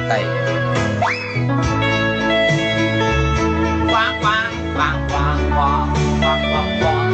Bantay. Kwang, kwang, kwang, kwang, kwang, kwang, kwang, kwang.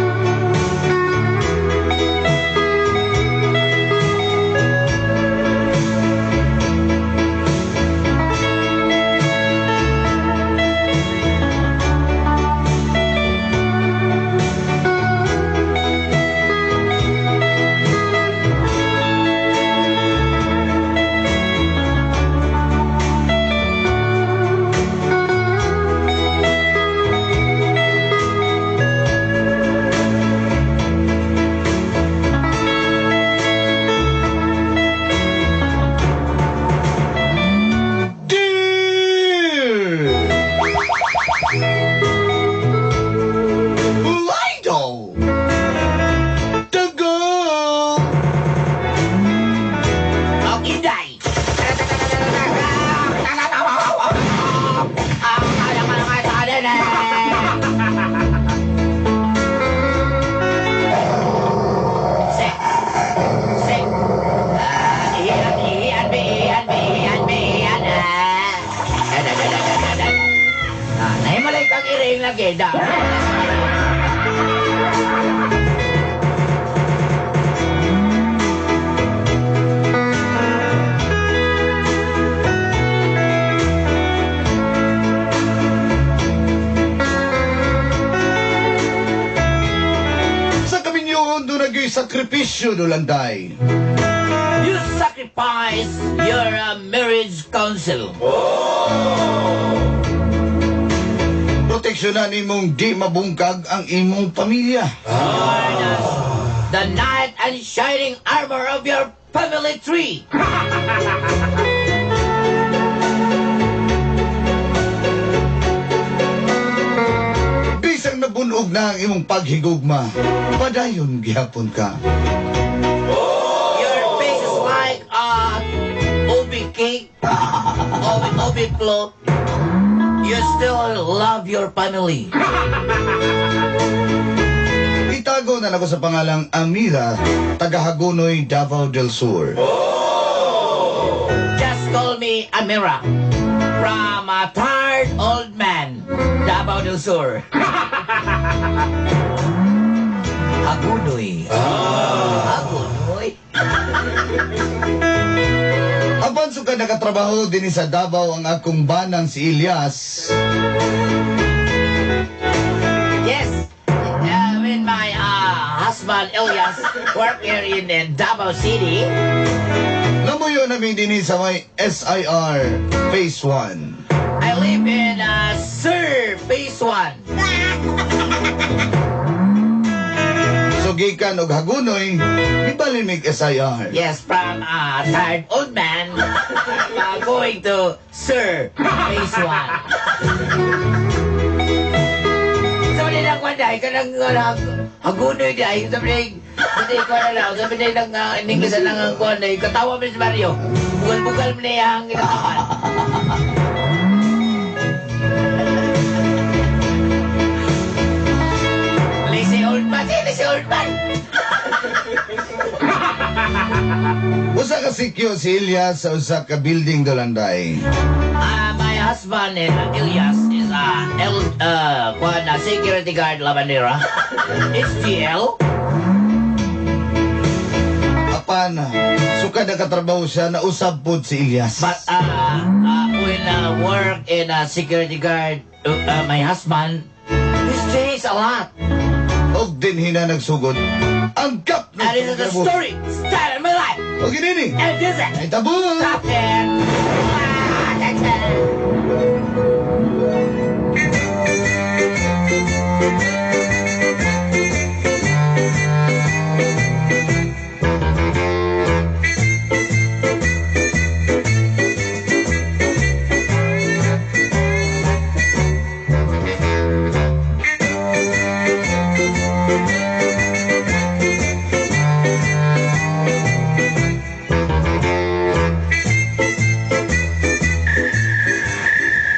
Dear Lido Dago. Og Inday! Sek! Sek! Ah, ihian, ihian, ihian, ihian, ihian, ah. Da, da, da, da, da, da, da. Ah, nahimalay kang iring lagi, da. Sa kaminyoon doon naging sakripisyo dolanday. You sacrifice your marriage counsel. Proteksyonan imong di mabungkag ang imong pamilya. Harness the knight and shining armor of your family tree. Bisang nabunog na ang imong paghigugma, padayon gihapon ka. Your face is like ubi cake, ubi, ubi float. You still love your family. Itago na nako sa pangalang Amira, taga Hagonoy, Davao del Sur. Just call me Amira from a tired old man, Davao del Sur. Hagunoy. Hagunoy. Apan suka nakatrabaho din sa Davao ang akong banang si Elias. Yes. When my husband Elias work here in Davao City, Namuyo namin din sa may SIR Phase 1. I live in Sir Phase 1. So gikan og Hagonoy, gibalin mig SIR. Yes, from a tired old man going to Sir Phase 1. Sabi nila kwan dahil ka nang hagunoy dahil sabi nila hindi ko na lang sabi nila nang in English lang ang kwan dahil katawa mo si Mario bugal-bugal mo niya ang ginakawan. Lazy old man, lazy old man. Usa ka sikyo si Elias sa usa ka building dolanday. My husband Elias is L kwan security guard Labanera. HTL. Apan suka nakatrabaho siya na usab pod si Elias. But when work in a security guard, my husband, he's changed a lot. Og dinhi na nagsugod ang gap ng And this is the story start of my life. Og inini. And this is Ay tabo. Stop it. Ah, that's it.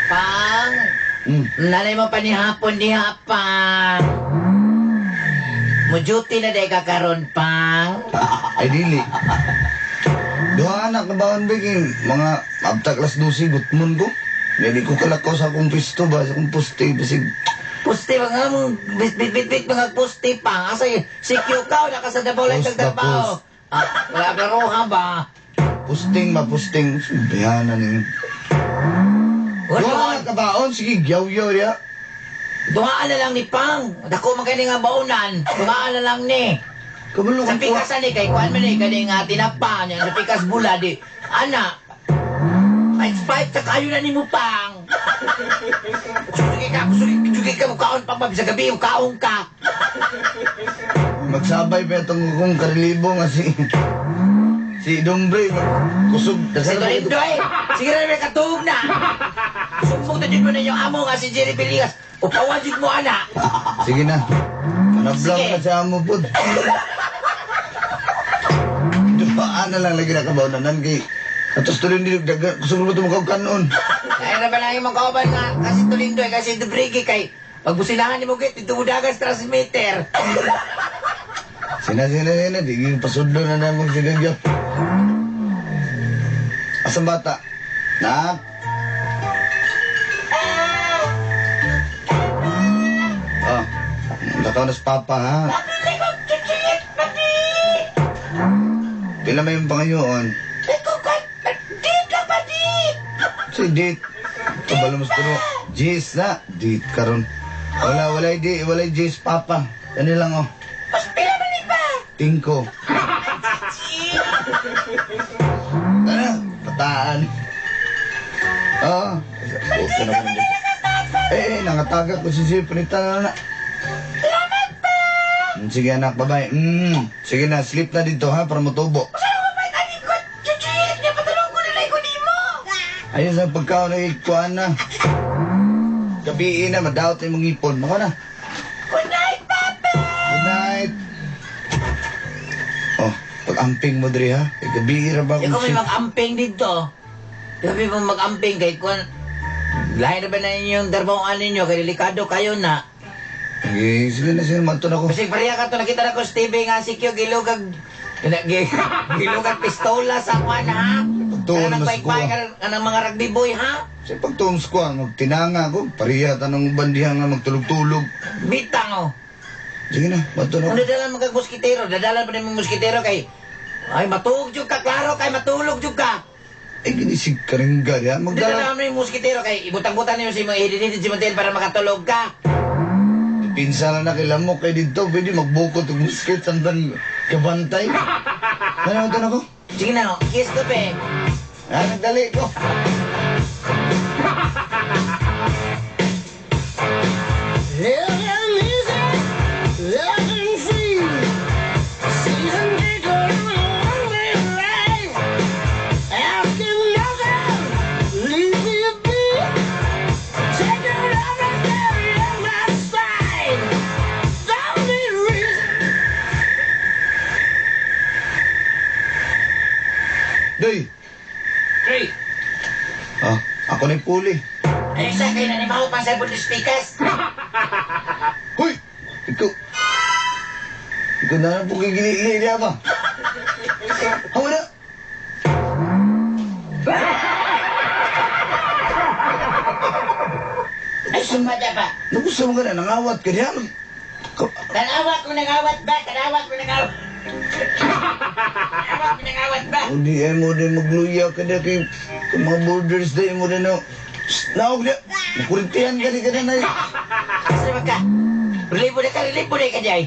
Pang, nanay mo pa ni hapon diha, Pang. Mo duty na day ka karon, Pang. Ay dili. Duha anak na baon ba kay mga abtag alas 12 gutmon ko. Hindi ko kalakaw sa akong pisto ba, sa akong poste basig. Puste mga mong bit bit bit bit mga puste pa. Asa CQ ka na ka sa Davao lang Post na tagtrabaho. Ah, wala klaroha ba? Pusting ba pusting. Bayana ninyo. Duha Wala. anak na baon, sige gyaw-gyaw ya. Duhaan na lang ni Pang. Dako man kani nga baunan. Duhaan na lang ni. Kabalo Sa ka pikas ani kay kuan man ni kani nga tinapa niya sa pikas bula di. Ana. Ay five sa kayo na nimo Pang. Sugi ka, sugi, sugi ka mukaon pang sa gabi, mukaon ka. Magsabay pa itong kong karilibo nga si si Dombre kusog. Si Torindoy, sige na may katuog na. Sumbong na dyan mo na yung amo nga si Jerry Villegas. Upawan dyan mo, ana. Sige na. Manablang Sige. na siya mo po. Dumaan na lang lagi nakabaunanan kay atos tuloy hindi daga kusog mo tumakaw kanon. Kaya na ba lang yung mga kauban nga kasi Torindoy, kasi Dubrigi kay pagbusilangan ni mo git, ito dagas transmitter. Sina sina sina di gyud pasudlo na namong sigagyo. Asang bata? Nak. Ah, lakaw na sa papa ha. Pila may yung pangayoon? Si dit. Kabalo mas pero Jis na. Dit karon. Wala walay di walay Jis papa. Ano lang oh. Mas pila man ni ba? Tingko. Ano? Bataan. Oo. Okay naman. Eh, nangatagak ko si Sir. Panitan na na. Salamat pa! Sige anak, bye-bye. Sige na, sleep na dito ha, para mutubo. Ayun sa pagkaon na ikuan na. Gabiin na, madawat na yung mga ipon. Mako na. Good night, Papa! Good night. Oh, pag-amping mo diri ha. Kay gabi ra ba Ikaw may kung mag-amping dito. Ikaw may mag-amping kay kuan. Lahi na ba na inyong darbawan ninyo kay delikado kayo na. Sige, sige na sige, manto na ko. Kasi pareha ka to nakita na ko sa TV nga si Kyo gilugag gilugag pistola sa kuan ha. Pagtuon Kanang mas paypay kuha. kanang mga rugby boy ha. Sa pagtuon sa kuha, magtinanga ko. Pareha tanong bandihan nga magtulog-tulog. Bitang oh. Sige na, manto na Kung ko. dadalan mo kag moskitero, dadalan pa nimo moskitero kay ay matulog jud ka klaro kay matulog jud ka. Ay, ginisig ka rin gari ha. Magdala. Dadalan mo yung moskitero kay ibutang-butan nimo si mga hidinidid si Montel para makatulog ka. Pinsa na nakilamok kay dito. Pwede magbukot og muskit samtang kabantay. Ano manto na ko? Sige na, oh. Kiss ko be. Ah, nagdali ko. Doy. Three. Ah, ako na yung puli. Ay, sa kayo na ni Maho pa sa speakers. Hoy! Ikaw. Ikaw na lang po gigilili niya ba? Hawa na! Ay, sumada ba? Nagusto mo ka na, nangawat ka niya. Tanawa ko nangawat ba? Tanawa ko nangawat. Tanawa ko nangawat ba? Hindi ay mo din magluya ka na kay kay mga borders day mo din no. Shh, naog niya. Makurintihan ka di ka na na. Asa ba ka? Relibo na ka, relibo na ka dyan.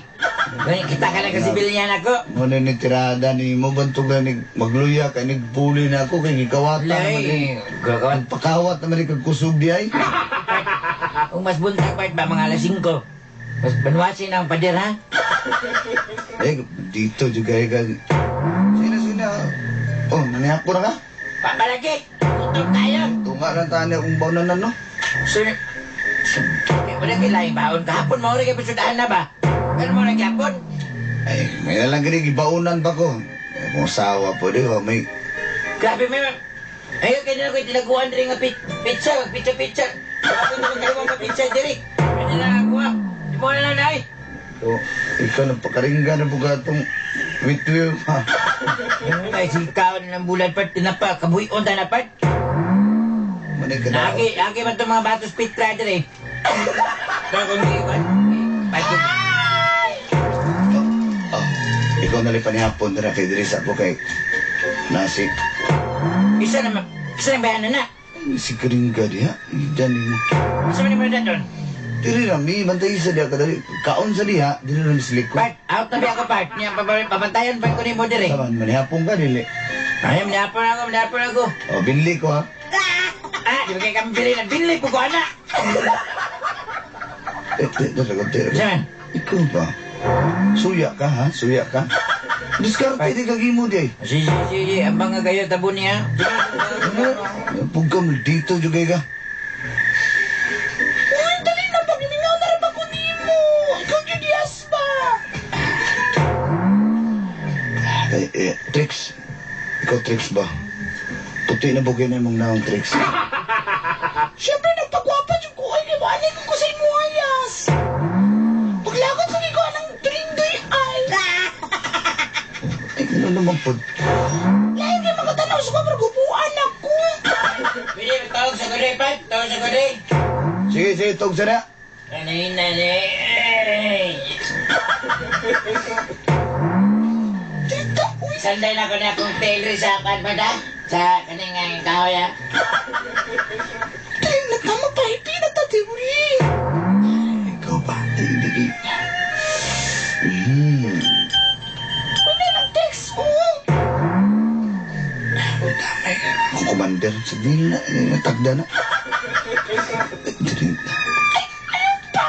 Kita ka na kasi bilyan ako. Mo na ni tirada ni mo bantog na ni magluya kay nagpuli na ako kay gikawatan naman din. Lay, gagawin. Ang pakawat naman ni kag kusog di ay. Kung mas buntag part ba, mga alas 5. Mas banwasin ang pader, ha? Eh, dito juga eh ka. Sina sina. Oh, nangyako na ka? Papalagi! Gutom tayo! Tunga lang tani akong baunanan no. Sir, wala kay laing baon. Kahapon, maura kay pasudahan na ba? Pero maura gyapon. Ay, may na lang gani gibaunan pa ko. Eh, kung asawa po di ba may Grabe, may... Ayun, kaya na ko tinaguan rin nga pizza, pizza, pizza. Ako naman kayo mga pizza, Derek. Kanya lang ako, ha. Di mo na lang, ay. So, ikaw nagpakaringga na po ka itong witwiw pa. Ay, sikaw na ng bulan, part. Tinapa, kabuhion ta na, part. Manay ka na. Agi, agi man itong mga batos pit rider eh. Pero kung di ba, Oh, ikaw na lipan ni hapon dira kay diri sa ako kay nasi isa na, isa na bayanan na. Si Karinga diha. Diyan mo. Asa man mo na doon? Diri ra mi bantay sa diha kadali. Kaon sa diha, diri ra mi sa likod. Part, out na biya ko, part. Niya, pabantayan pa ko ni mo diri. Taman manihapon ka dili. Ay, manihapon ako, manihapon ako. Oh, binli ko ha. Ah, di ba kayo kami bili na? Binli po ko, anak! Eh, eh, dali ko, dali ko. Asa man? Ikaw ba? Suya ka ha? Suya ka? Diskarte di kagimo di ay. Sige, sige, sige. Ang mga gayo, tabo niya. Pugkam dito jugay ka. Uy, dali na, pag-imingaw na rin ako nimo. Ikaw yun, yes ba? Eh, eh, Trix. Ikaw Trix ba? Puti na bugay na imong naong Trix. Siyempre, nagpagwapa yung kuhay kay Wani ko sa imo ayas. Paglakot sa ikaw ng tulindoy ay. Ay, ano naman po? Lain kay makatanaw sa ko, gupuan ako. Pwede, tawag sa guri, part. Tawag sa guri. Sige, sige, tog sa na. Nanay, nanay. Tita, uy. Sanday na ko na akong tailor sa kan ba da? Sa kaning nga kahoy ha. Dali na tama pa, hipi na ta, Tiwi. Ikaw ba? Hindi, hindi. Wala nang text, oh. Damay. Ang commander sa dila, natagda na. Dili. Ayaw pa.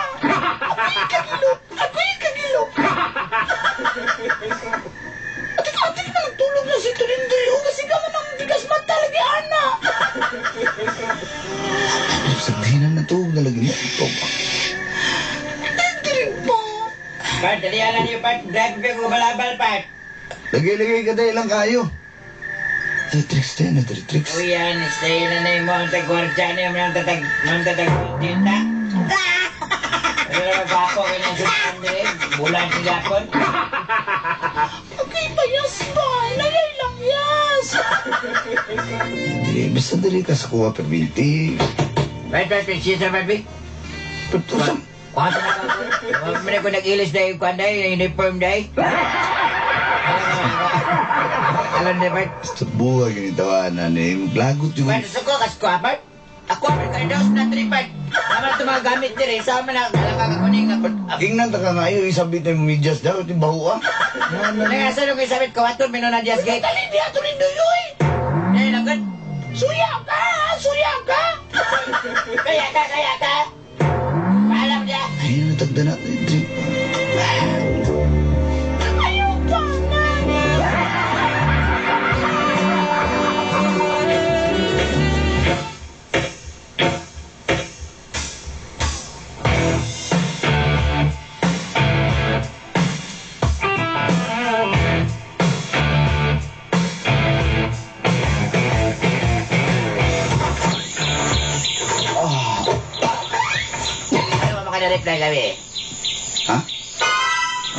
Ako'y kagilok. Ako'y kagilok. Ate, ate ka nagtulog na si Tulindoy. O, kasi ka man ang bigas mata lagi, ana. Sa dila na to, nalagi na. Ikaw ba? Hindi rin pa. Part, dali na niyo, part. Drive ko balabal, part. Lagi, lagi ka dahil lang kayo. Dili, Trix, tayo na, dili, Trix. Uy, yan, stay na na yung mga tagwardya niyo, mga tatag, mga tatag, tinta. Ano na magwapo kayo ng sutan din, bulan si Japon. Okay, payas ba? Nayay lang, yas. Dili, basta dili ka sa kuha perminti. Right, right, right, siya sa baby. Pero to sa... Kuha sa na ako. Huwag mo na ko nag-ilis dahil, kuha dahil, uniform dahil. Alam niya, Bart. Sa buhay ganitawa na ni Lagot yung... Bart, suko, kas ko, Bart. Ako, Bart, kayo daw na tripad. Naman ito mga gamit din eh. Sama na, alam ka kuning ako. Ingnan ta ka nga iyo, isabit na yung medyas daw, ito yung baho ah. Nangasa nung isabit ko, ato, mino na Diaz Gate. Dali, di ato rin doyoy. Eh, langkot. Suya ka, suya ka. Kaya ka, kaya ka. Paalam niya. Ay, natagda na. Drink. Ayaw pa na. Ano ba maka-reply kami? Ha?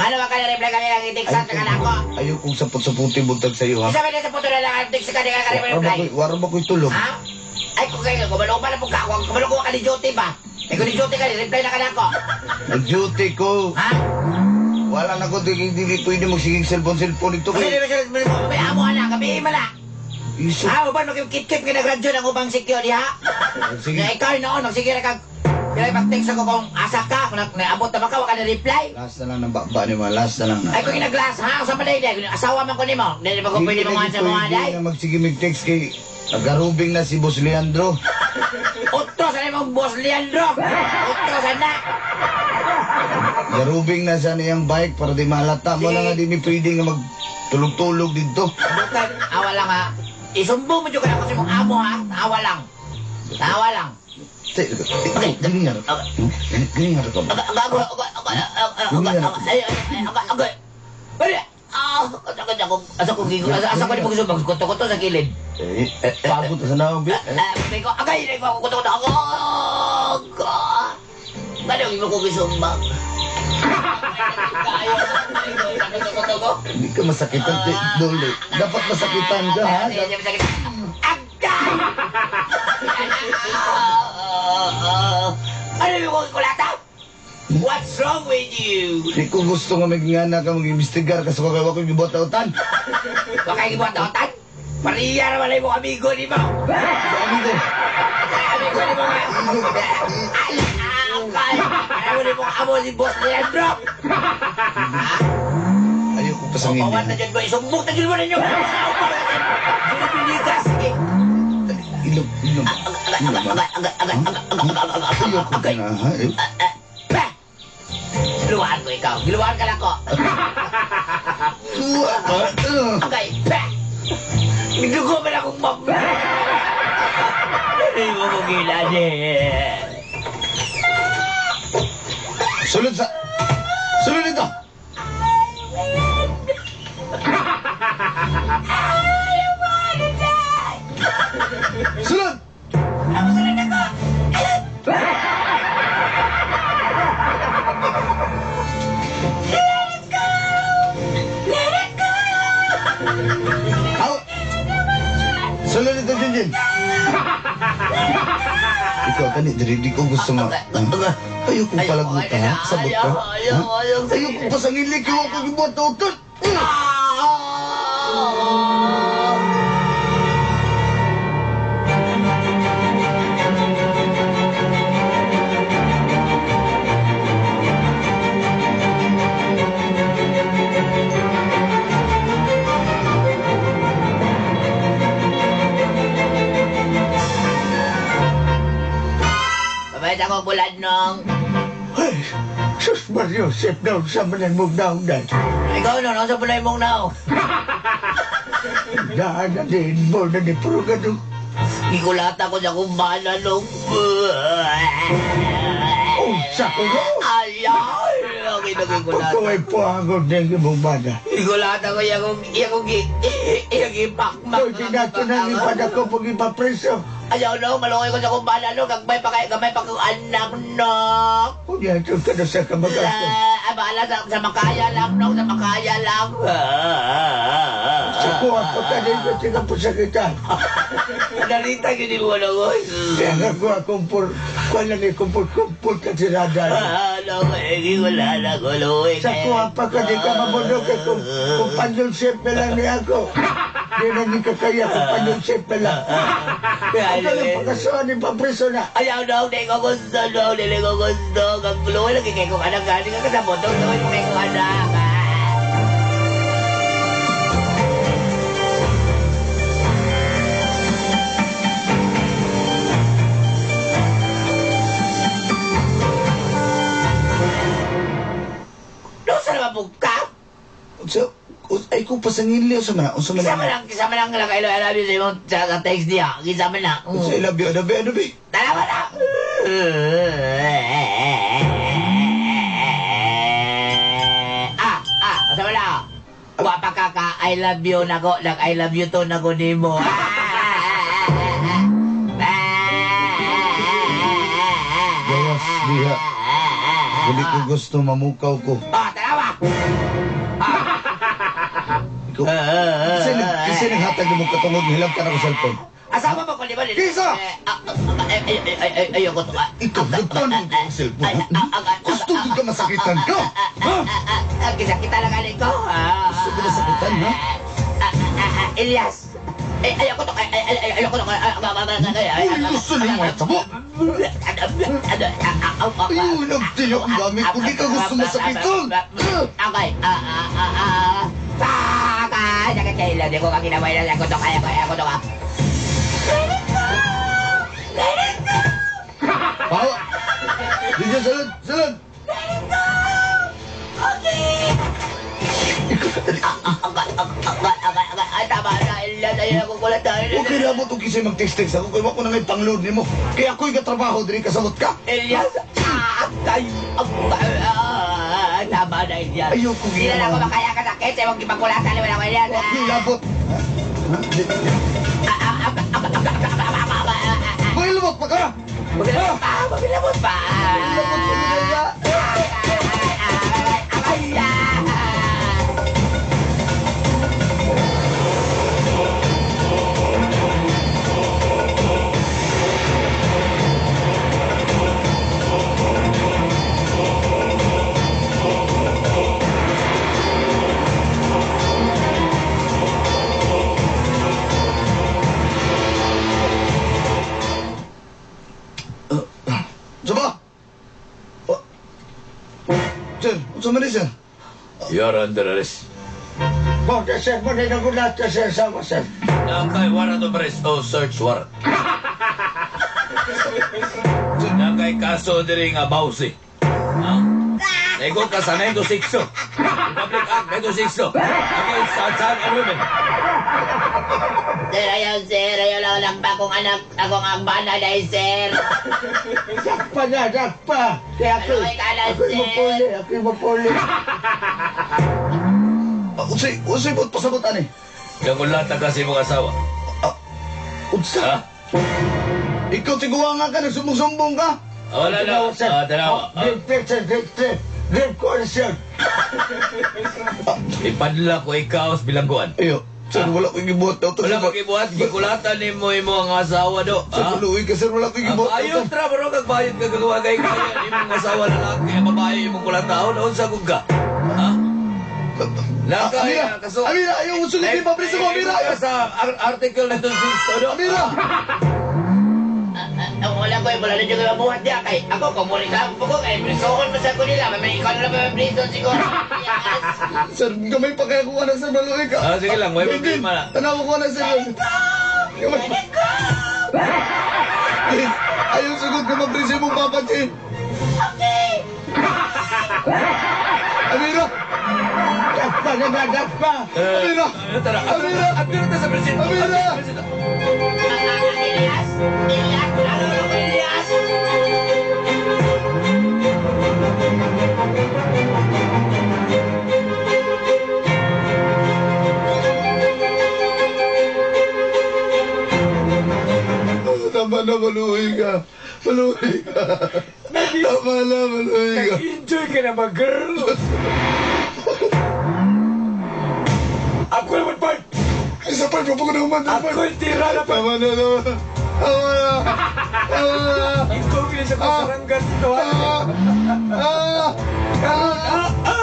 Ano ba ka-reply kami ang itiksan sa kanako? Ayaw kong sapot-saputi buntag sa'yo, ha? Isa ba na sa puto na lang ang text ka, di ka ka-reply? Waro ba ko'y tulog? Ha? Ay, kung kayo, kumalo pa na po ka, kumalo ko ka ni duty ba? May kung ni duty ka, reply na ka na ako. Nag-duty ko. Ha? Wala na ko, di pwede magsigig cellphone-cellphone ito. Kasi di ba sila, may amo na, gabi man na. Iso. Ha, uban, magkikit-kit ka na-graduate ang ubang sikyo diha. Sige. Na ikaw noon, magsige na kag, kaya pag-text ako kung asa ka, kung naabot na ba ka, wala ka na-reply. Last na lang ng bakba ni mga, last na lang na. Ay, kung inaglas, ha? Sa malay, dahil asawa man ko nimo. Hindi ba ko pwede mga sa mga Hindi day? na magsige mag-text kay nagarubing na si Boss Leandro. Utro sa nimong Boss Leandro. Utro sa na. Garubing na sa niyang bike para di mahalata. Mo lang nga di mi pwede nga magtulog-tulog dito. Bukan, awa lang ha. Isumbong mo dyan ka na kasi mong amo ha. Awa lang. Awa lang. Gani nga ka. Gani nga ka ba? Asa ko ni pagsumbong, kuto-kuto sa gilid. Eh, pagod sa naong bi. Agay, ko kuto-kuto ako. Ano yung ko gisumbang? Hindi ka masakitan, dole. Dapat masakitan ka, ha? Agay! Ano yung kulata? What's wrong with you? Di ko gusto nga magingana ka, mag-imbestigar ka sa kagawa ko yung gibuhat-autan. Baka yung gibuhat-autan? Pariya naman ay mong amigo ni mo. Amigo. Amigo ni mo nga. Ay, ay, ay. Ano mo amo si Boss Leandro? Ayoko pa sa ngindi. Pawan na dyan ba? Isumbok na dyan mo ninyo. Ginapilikas. Sige. Ilog, ilog. Ilog. Ayoko ka na, ha? Giluhan ko ikaw. Giluhan ka lang ko. Okay. Gidugo man akong map. Hindi mo ko gilani. Sulod sa... Sulod dito! Sulod! Ako sulod ako! Let it go! Let it go! Aw! Sulod dito, Junjun! Ikaw, kani, diri, di ko gusto nga. Ayoko palaguta, ha? Sabot ka? Ayoko pa sa ngilig, kaya ako gibuhat-utan! Mabait ako bulan nung. Ay, sus Mario, sip daw sa manan mong naong dahil. Ikaw no, sa bulay mong naong. Daan na din mo na ni puro ganun. Gikulata ko sa kumbana nung. Oh, sa ko no. Ayaw! Okay, nagigulata. Pagkaway po ako ng imong bana. Gikulata ko iyang iyang iyang ipakmak. Kung di nato na ipada ko pag ipapreso. Ayaw no, malukoy ko sa kumbana no, gagmay pa kay gamay pa kong anak no. Kung yato ka na sa kamag-anak. Bahala sa makaya lang no, sa makaya lang. Sa kuha ko ka din ko tingnan po sa kita. Narita gini mo na ko. Kaya nga kuha kumpul, kuha lang kumpul-kumpul ka tirada. Ano ko, wala na ko, luwi. Sa kuha pa ka di ka mabundok ka kung kumpanyon chef na lang niya ako. Di na ni kakaya kumpanyon chef na lang. Ang galing pagkasuhan ni papreso na. Ayaw no, di ko gusto, no, di ko gusto. Ang luwi lagi kay kong anak, gani ka kasabot, no, luwi kay kong anak. So, ay kung pasangili o sa mana, o sa Isa mana. man lang, I love you sa imong sa text niya. Isa man lang. Sa I love you, ano ba, ano ba? Tara na! Asa man lang. Wapa ka ka, I love you nako, nag I love you to nako nimo. Gawas diha. Dili ko gusto mamukaw ko. Tara ba? Ikaw, kasi naghatag mo katungod, nilabtan ako cellphone. Asawa mo ko, di ba? Kisa! Ayoko to. Ikaw, nagtanong ko ang cellphone. Gusto ko ka masakitan ka? Ha? Kisakita lang alin ko. Gusto ko masakitan, ha? Elias! Ayoko to. Ayoko to. Uy, gusto niyo mga tabo? Ayun, nagtiyo ang gamit ko. Di ka gusto masakitan. Okay. Sakit kayo. Di ko kaginaway na. Ayoko to. Ayoko, ayoko to. Let it go! Let it go! Pawa! Dito, sulod, sulod! Let it go! Okay! Ay, tama na. Elias, ayun ako kulat tayo. Huwag kayo labot og kisay mag-text-text ako. Kaya ko na ngayon pang-load nimo. Kaya ako'y katrabaho, diri kasabot ka. Elias! Tama na, Elias. Ayoko, Hindi na ako ginawa. makaya kasakit. Sa imong gipakulatan. Wala ko, Elias. Huwag kayo labot. Magilabot pa ka! Magilabot pa! Magilabot pa! Magilabot pa ka! Asa man ni, sir? You're under arrest. Mo, sir, mo na nagulat ka, sir, sama, sir. Nakay warrant of arrest o search warrant. Nakay kaso diri nga bawsi. Ha? Nego ka sa 926. Republic Act 926. Against son and women. Sir, ayaw, sir. Ayaw lang lang pa akong anak. Akong ang bana dahil, sir. Dakpa na, dakpa. Kaya ako, Ano kay kanan, ako'y sir? mapuli, ako'y mapuli. Unsay, unsay buot pasabot ani? Nangulata ka sa imong asawa. Unsa? Ha? Ikaw tiguan nga ka, nagsumbong-sumbong ka. Ah, wala na. Tinawa, sir. Ah, tanawa. Ah, Rape threat, sir, rape threat. Rape coercion. Ipadla ko ikaw sa bilangguan. Ayo, sir, wala ko gibuhat daw. Wala ko gibuhat, gikulatan nimo imo ang asawa do. Sir, Ha? maluoy ka, sir, wala ko gibuhat. Bayot ra bro kag bayot ka gagawa kay kaya imong asawa lalaki, ang babae imong kulataon unsa kung ka? Ha? Naka Amira, kaso. Amira, ayaw, sugod ni papriso ko, Amira. Ka sa article 926 do. Amira! Wala ko, wala na dyan mabuhat niya. Kay ako, kung muli ka, ko, kay prisohon pa sa ko nila. May ikaw na lang may prison siguro. Yes. Sir, gamay pa kaya kung anak, sir, maluoy ka. Ah, sige lang, may Hindi, problema na. Tanawa ko anak, sir. Gamay pa. Jin, ayaw sugod ka mapriso mong papa, Jin. Okay. Amira! Dakpa na na, dakpa. Amira! Tara, Amira! Amira ta sa presinto. Amira! Elias! Elias! Ano na ko, Elias? Tama na, maluoy ka. Maluoy ka. Tama na, maluoy ka. Enjoy ka na ba, girl? Ako naman, Bart! Isa pa, papakunaman. Ako yung tira na, Bart! Tama na, tama na. Tama na. Tama na. Ikaw gina sa kasaranggan ito, ha? Ah! Ah! Ah! Ah!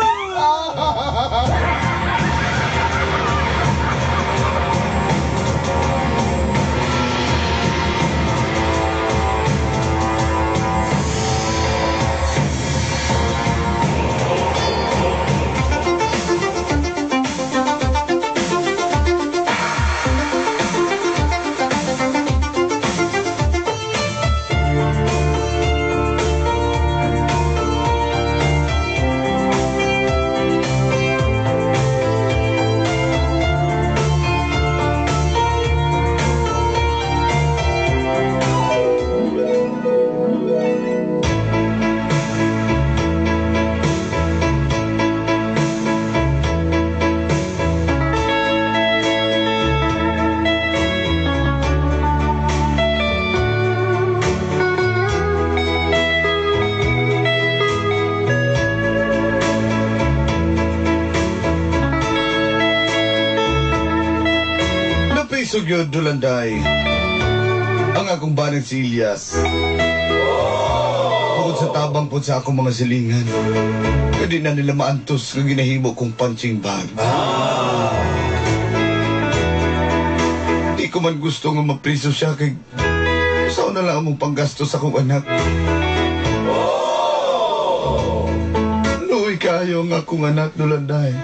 Napisog yun, Dulanday. Ang akong banang si Ilyas. Bukod sa tabang po sa akong mga silingan, hindi na nila maantos kung ginahimo kong punching bag. Di ko man gusto nga mapriso siya kay saan na lang among panggastos sa akong anak. Luwi kayo ang akong anak, Dulanday.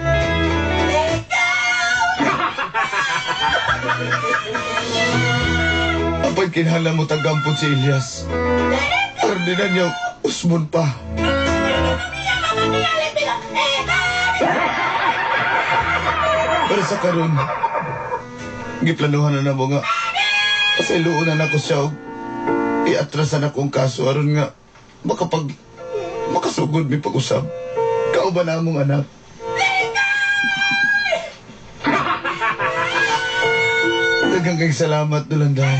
Apay kinahanglan mo tagampon si Elias. Aron di na niya usmon pa. Pero sa karon, giplanuhan na namo nga pasayloon na nako siya og iatrasan ako ang kaso aron nga makasugod mi pag-usab. Kauban na among anak. Daghang kay salamat, Dulanday.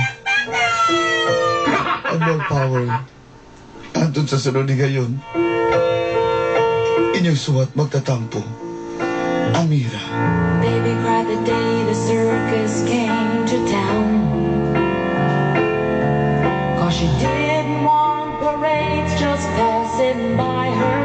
And more power. Antod sa sunod ni gayon. Inyong suwat magtatampo. Amira. Baby cried the day the circus came to town. 'Cause she didn't want parades just passing by her.